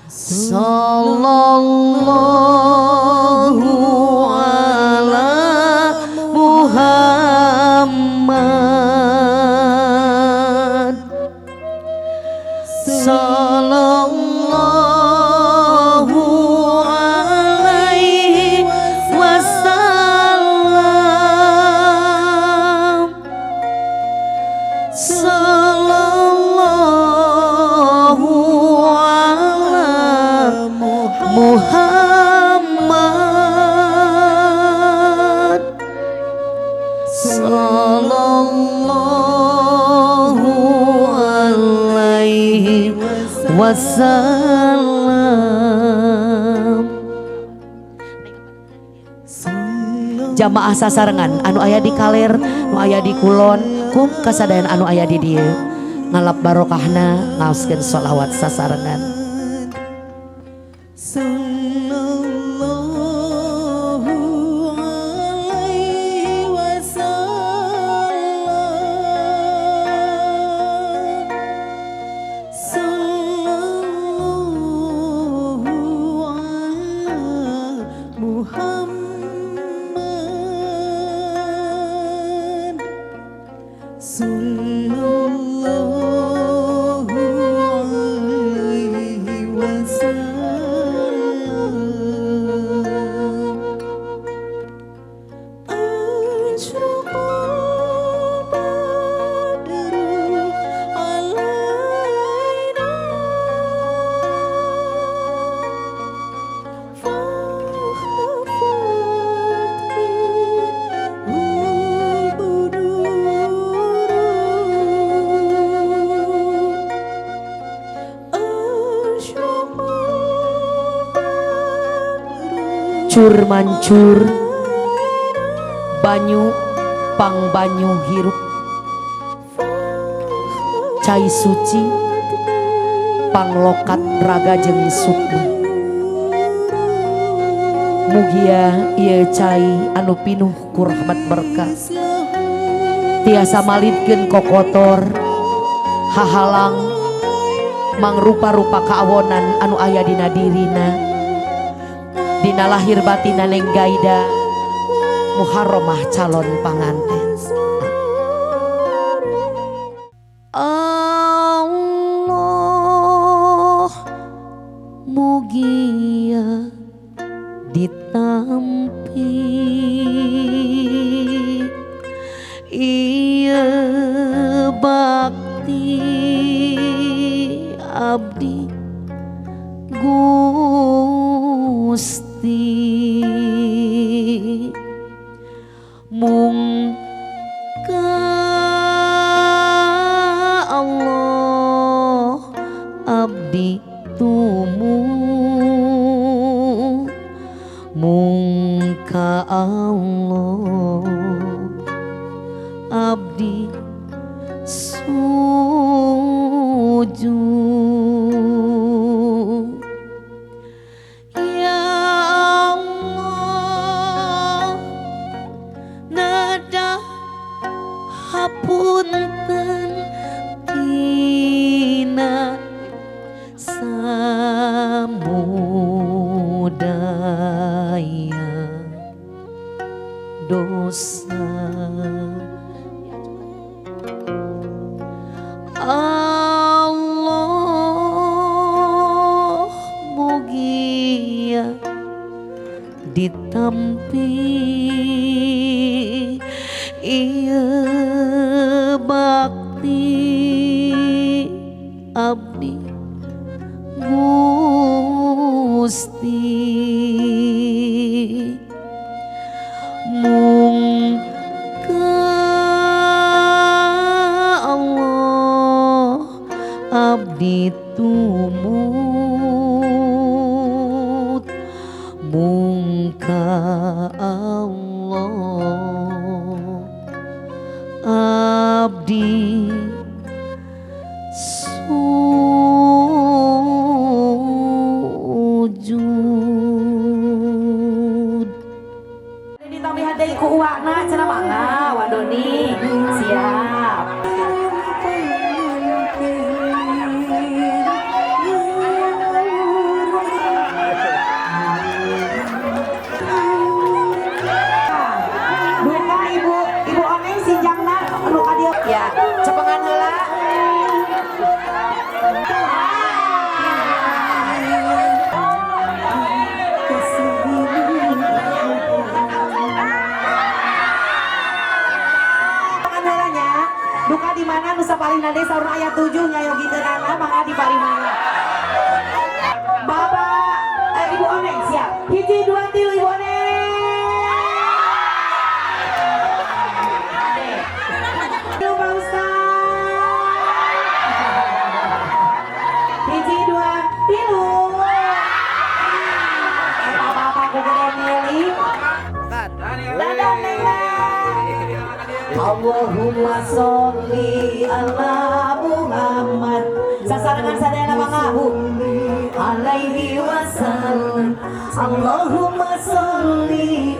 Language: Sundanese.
Sallallahu ala Muhammad. Sallallahu alaihi wasallam. Sallallahu ala Muhammad. Sallallahu alaihi wasallam. Jamaah sasarengan anu aya di kaler, nu aya di kulon, kum kasadayan anu aya di dieu ngalap barokahna ngaoskeun sholawat sasarengan. Sallallahu alaihi wasallam. Sallallahu ala Muhammad. Sallallahu alaihi wasallam. Asyraqal badru alaina fakhtafat minhul budur. Asyraqal badru Cur mancur banyu pang banyu hirup, cai suci panglokat raga jeung sukma. Mugia ieu cai anu pinuh ku rahmat berkah tiasa malidkeun kokotor hahalang mangrupa-rupa kaawonan anu aya dina dirina, dina lahir batina Neng Gaida Muharramah calon panganten. Allah mugia ditampi ieu bakti abdi Gusti. Mung ka Allah abdi tumu, mung ka Allah abdi sujud. Ya Allah nada hapunten tina samudaya dosa. Allah mugia ditampi ieu bakti abdi Gusti. Mung ka Allah abdi tumut, mung ka Allah abdi sujud. dina desa urang aya 7 nyayogikeunana, mangga diparimana. Bapak, eh, Ibu Oneng siap. Hiji, dua, tilu, Ibu Oneng. Tilu, Pak Ustaz. Hiji, dua, tilu. Apa-apa aku gede milih. Dadah, Neng. Allahumma sholli ala Muhammad. Sasarengan sadayana, mangga, Bu. Alaihi wasallam. Allahumma sholli.